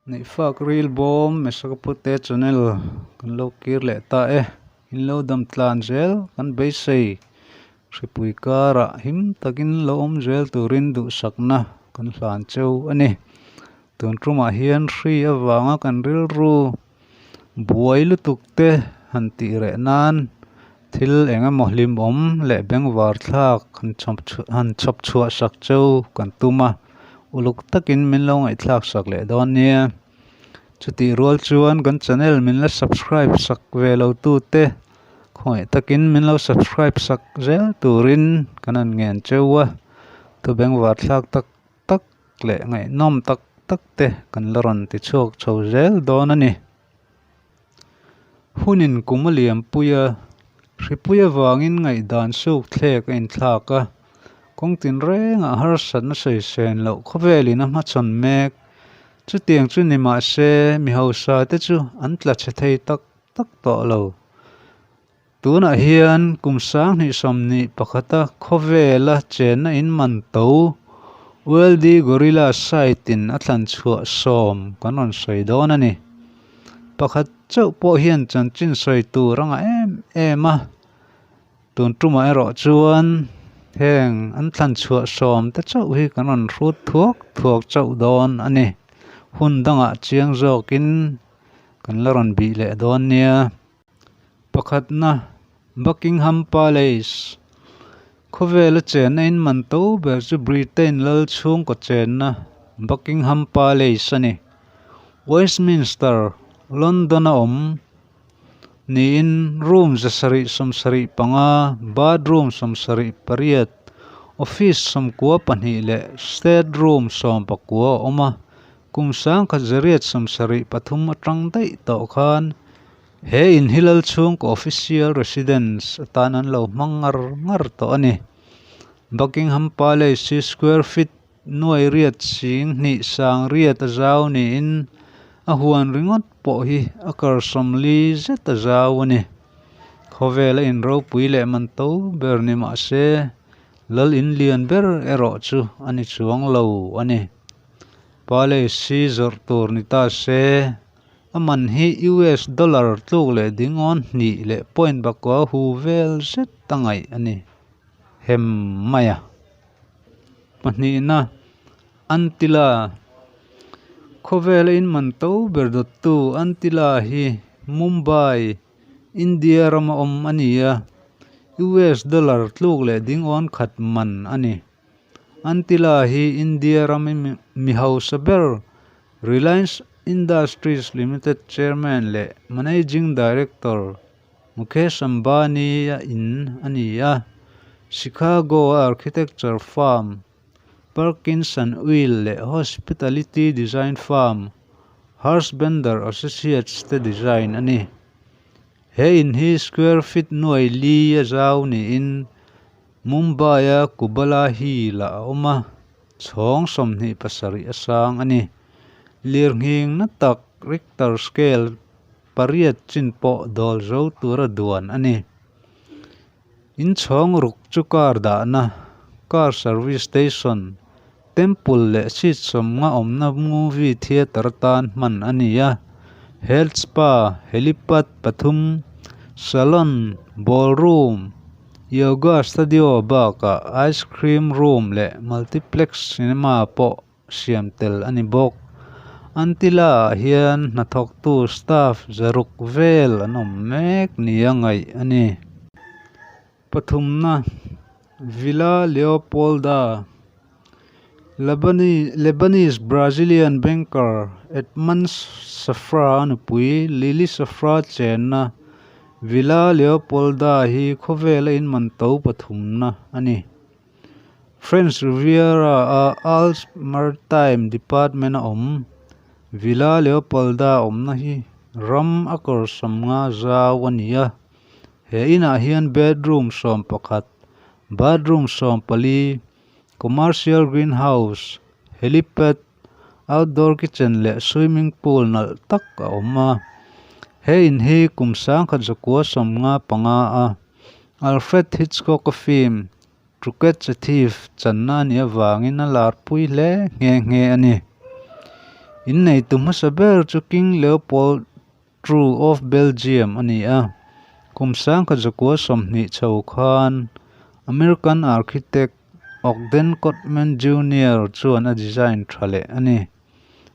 Neihfak ril bawm Mesakapute channel kan lo kir leh ta e. In lo dam tlan zel kan beisei. Hripui karah him takin lo awm zel turin duhsakna kan hlan cheu a ni. Tun tumah hian hri avanga kan rilru buai lutuk te han tih reh nan thil eng emaw hlimawm leh bengvar thlak han han chhawp chhuah sak cheu kan tum a, uluk takin min lo ngaihthlak sak leh dawn nia. Chutih rual chuan kan channel min la subscribe sak ve lo tu te khawngaih takin min lo subscribe sak zel turin kan han ngen cheu a, thu bengvar thlak tak tak leh ngaihnawm tak tak te kan la rawn ti chhuak chho zel dawn a ni. Hunin kum a liam pui a, hripui avangin ngaihdan suk thlek a inthlak a, kawng tinrengah harsatna sawi sen loh khawvelin a hmachhawn mek. Chutiang chu ni mah se mi hausa te chu an tla chhe thei tak tak tawh lo. Tunah hian kum 2021 a khawvela chenna in man to World Gorilla site in a thlan chhuah sawm kan rawn sawi dawn a ni. Pakhat chauh pawh hian chanchin sawi tur a ngah em em a, tun tumah erawh chuan heng an thlan chhuah sawm te chauh hi kan rawn hrut thuak thuak chauh dawn a ni. Hun dangah chiang zawkin kan la rawn bih leh dawn nia. Pakhatna, Buckingham Palace, Khawvela chenna in man to ber chu Britain lal chhungkaw chenna Buckingham Palace a ni. Westminster, London-a awm niin room 775, bathroom 78, office 92 leh state room 19 a awm a. Kum 1973 atang daih tawh khan he in hi lal chhungkaw official residence atan an lo hmang ngar ngar tawh a ni. Buckingham Palace hi square feet nuai riat sing hnih sang riat a zau niin a huan ringawt pawh hi a kar sawmli zet a zau a ni. Khawvela in ropui leh man to ber ni mah se lal in lian ber erawh chu a ni chuang lo a ni. Palace hi zawrh tur ni ta se, a man hi US dollar tluk leh dingawn hnih leh point bakua hu vel zet a ngaih a ni. Hem mai a. Pahnihna, Antilla. Khawvela in man to ber dawttu Antilla hi Mumbai, India rama awm a ni a, US dollar tluk leh dingawn khat man a ni. Antilla hi India rama mi hausa ber Reliance Industries Limited Chairman leh Managing Director Mukesh Ambani-a in a ni a, Chicago-a architecture firm Perkins and Will leh hospitality design firm Hersbender Associates te design a ni. He in hi square feet nuai li a zau niin Mumbai-a Kubala Hill ah a awm a, chhawng 27 a sang a ni. Lirnghing na tak Richter scale pariat chin pawh dawl zo tura duan a ni. Inchhawng ruk chu car dahna, car service station, temple leh seat sawmnga awmna movie theatre atan hman a ni a. Health spa, helipad pathum, salon, ballroom, Yoga studio bakah ice cream room leh multiplex cinema pawh siam tel a ni bawk. Antila ah hian hnathawktu staff zaruk vel an awm mek nia ngaih a ni. Pathumna, Villa Leopolda, Lebanese Brazilian banker Edmond Safra nupui Lily Safra chenna Villa Leopolda hi khawvela in man to pathumna a ni. French Riviera a Alps Maritime Department a awm. Villa Leopolda awmna hi ram a kawr sawmnga zau a ni a. He inah hian bedroom 11, bathroom 14, commercial greenhouse, helipad, outdoor kitchen leh swimming pool nalh tak a awm a. He in hi kum 1995 a Alfred Hitchcock a film. To Catch a Thief channa a nih avangin a larpui hle nghe nghe a ni. Inneitu hmasa ber chu King Leopold ii of Belgium a ni a, kum 1920 chho khan American architect Ogden Cotman Junior chuan a design tha leh a ni.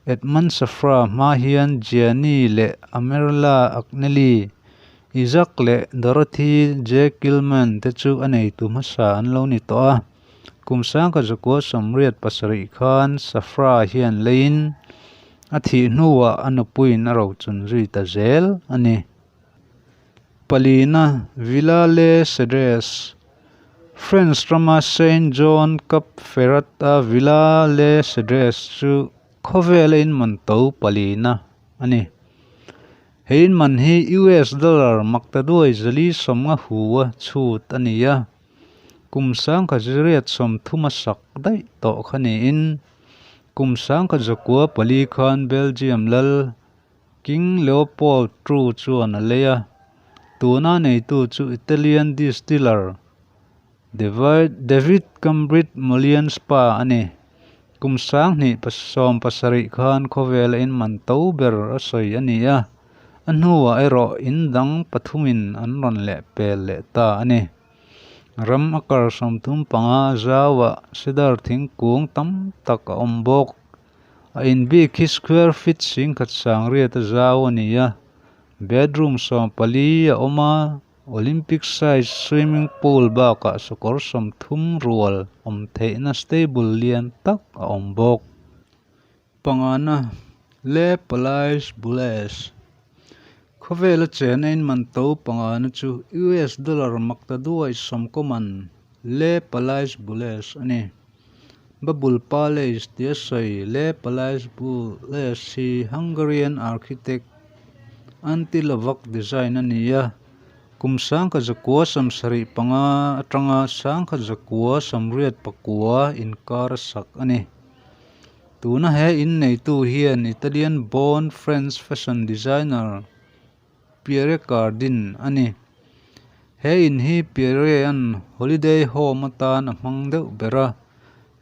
Edmond Safra hma hian Gianni leh Amerla Agnelli, Isaac leh Dorothy J. Kilman te chu a neitu hmasa an lo ni tawh a. Kum 1987 khan Safra hian leiin a thih hnuah a nupuiin a rochun zui ta zel a ni. Palina, Villa Les Cedres, French rama Saint John Cap Ferrat-a Villa Les Cedres chu khawvela inman to palina a ni. He inman hi US dollar maktaduai zali sawmnga hu a chhut a ni a, kum 1930 a sak daih tawh kha niin kum 1904 khan Belgium lal King Leopold ii chuan a lei a, tuna neitu chu Italian distiller David Cambridge Mullion Spa a ni. Kum 2017 khan khawvela inman to ber a sawi a ni a, a hnuah erawh in dang pathumin an rawn leh pel leh ta a ni. Ram a kar 35 zauah cedar thingkung tam tak a awm bawk. A in bik hi square feet 10,000 sangriat a zau a ni a, bedroom 14 a awm a, Olympic size swimming pool bakah sakawr 30 rual awm theihna stable lian tak a awm bawk. Pangana, Le Palais Bulles Khawvela chena in man to pangana chu US dollar maktaduai sawmkawman Le Palais Bulles a ni. Bubble Palace tia sawi Le Palais Bulles hi Hungarian architect Antti Lovak design a ni a, kum 1975 atanga 1989 inkar a sak a ni. Tuna he in neitu hian Italian born French fashion designer Pierre Cardin a ni. He in hi Pierre an holiday home atan a hmang deuh ber a,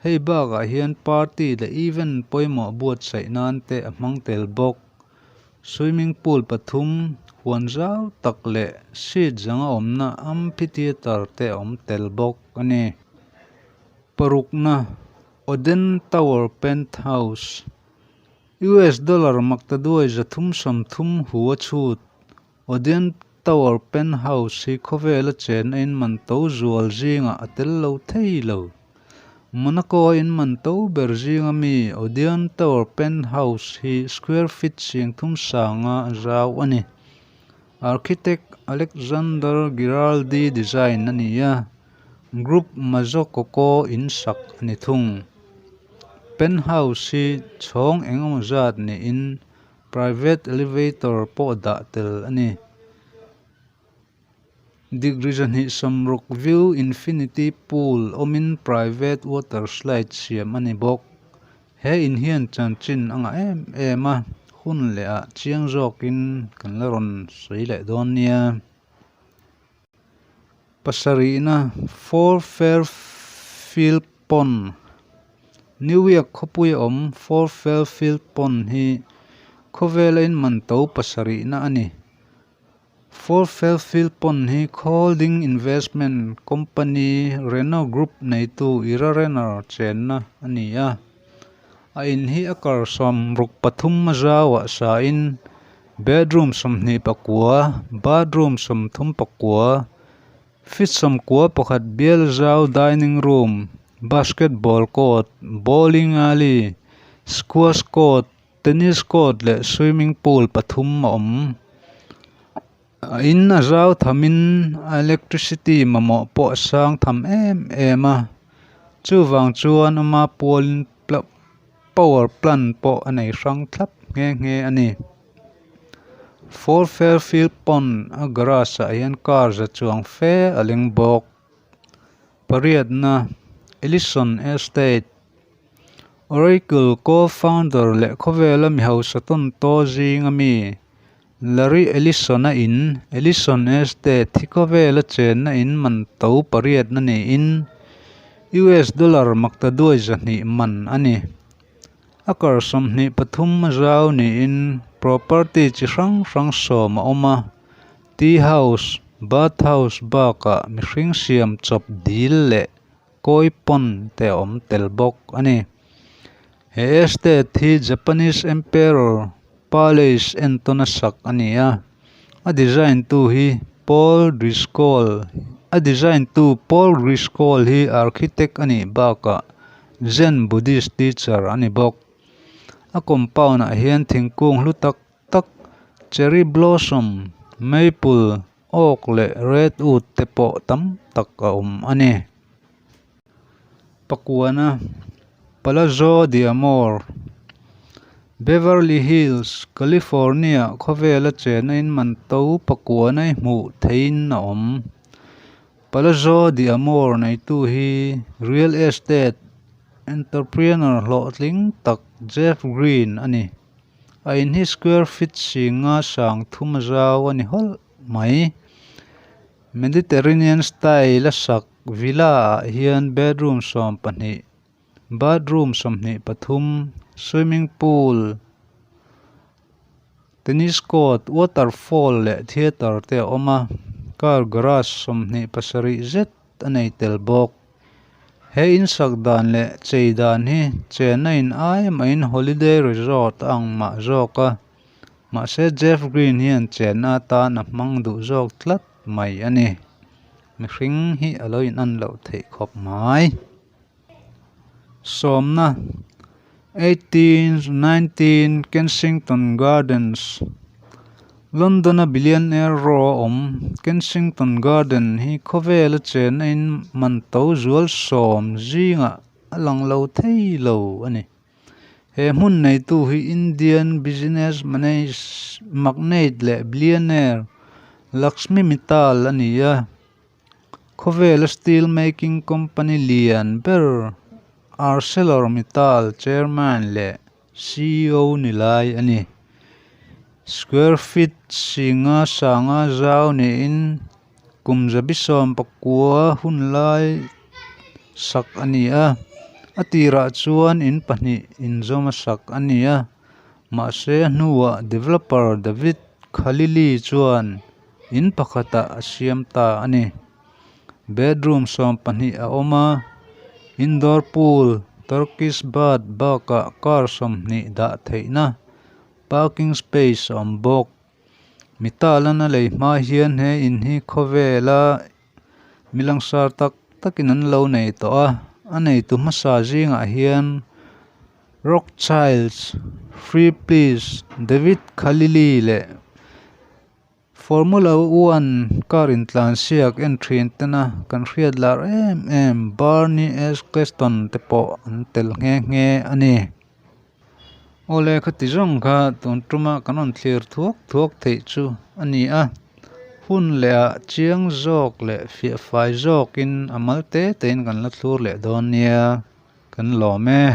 hei bakah hian party leh event pawimawh buatsaih nan te a hmang tel bawk. Swimming pool pathum, huan zau tak leh seat zanga awmna amphitheatre te a awm tel bawk a ni. Parukna, Odeon Tower Penthouse, US dollar maktaduai 330 hu a chhut. Odeon Tower Penthouse hi khawvela chen a inman to zual zingah a tel lo thei lo. Monaco a inman to ber zinga mi Odeon Tower Penthouse hi square feet 300 sanga zau a ni. Architect Alexander Giraldi design a ni a, Group Mazococo in sak a ni thung. Penthouse hi chhawng engemaw zat niin private elevator pawh dah tel a ni. Degree 260 view infinity pool awmin private water slide siam a ni bawk. He in hian chanchin a ngah em em a, hun leh ah chiang zawkin kan la rawn sawi leh dawn nia. Pasarihna, Four Fairfield Pond, New York khawpui a awm Four Fairfield Pond hi khawvela inman to pasarihna a ni. Four Fairfield Pond hi Holding Investment Company Renault Group neitu Ira Renner chenna a ni a. A in hi a kar 63 a zauah sain bedroom 29, bathroom 34, feet 91 bial zau dining room, basketball court, bowling alley, squash court, tennis court leh swimming pool pathum a awm. A in a zau thamin electricity mamawh pawh a sang tham em em a, chuvang chuan ama pualin power plant pawh a nei hrang thlap nghe nghe a ni. Four Fairfield Pond a garage ah hian car za chuang fe a leng bawk. Pariatna, Ellison Estate, Oracle co-founder leh khawvela mi hausa tawn to zinga mi Larry Ellison a in, Ellison Estate hi khawvela chenna in man to pariatna niin US dollar maktaduai 200 man a ni. Acre 23 a zau niin property chi hrang hrang 10 a awm a, tea house, bath house bakah mihring siam chawp dil leh kawi pawn te a awm tel bawk a ni. He estate hi Japanese Emperor Palace entawna sak a ni a, a design tu hi Paul Driscoll a design tu Paul Driscoll hi architect a nih bakah Zen Buddhist teacher a ni bawk. A compound ah hian thingkung hlu tak tak cherry blossom, maple, oak leh redwood te pawh tam tak a awm a ni. Pakuana, Palazzo di Amor, Beverly Hills, California khawvela chena in man to pakuana i hmuh theihin a awm. Palazzo di Amor neitu hi real estate entrepreneur hlawhtling tak Jeff Green a ni. A in hi square feet 50 30 a zau a ni hawlh mai. Mediterranean style a sak villa ah hian bedroom 12, bathroom 23, swimming pool, tennis court, waterfall leh theatre te a awm a, car garage 27 zet a nei tel bawk. He in sak dan leh chei dan hi chenna in ai mahin holiday resort a ang mah zawk a. Mahse Jeff Green hian chenna atan a hmang duh zawk tlat mai a ni. Mihring hi a lo inan loh theih khawp mai. Sawmna, 1819 Kensington Gardens, London-a billionaire row a awm Kensington Garden hi khawvela chenna in man to zual 10 zingah a lang lo thei lo a ni. He hmun neitu hi Indian business magnate leh billionaire Lakshmi Mittal a ni a. Khawvela steel making company lian ber ArcelorMittal chairman leh CEO ni lai a ni. Square feet 50 sanga zau niin kum 190 hun lai sak a ni a. A tirah chuan in pahnih inzawm a sak a ni a. Mahse a hnuah developer David Khalili chuan in pakhatah a siam ta a ni. Bedroom 12 a awm a, indoor pool, Turkish bath bakah car 20 dah theihna parking space a awm bawk. Mittal a lei hma hian he in hi khawvela mi langsar tak takin an lo nei tawh a, a neitu hmasa zingah hian Rothschilds, Free Please, David Khalili leh Formula One car intlan siak en thin tena kan hriat lar em em Bernie Ecclestone te pawh an tel nghe nghe a ni. Awle khati zawng kha tun tuma kan rawn thlir thuak thuak theih chu a ni a, hun leh ah chiang zawk leh fiah fai zawkin a mal te tein kan la thlur leh dawn nia, kan lawm e.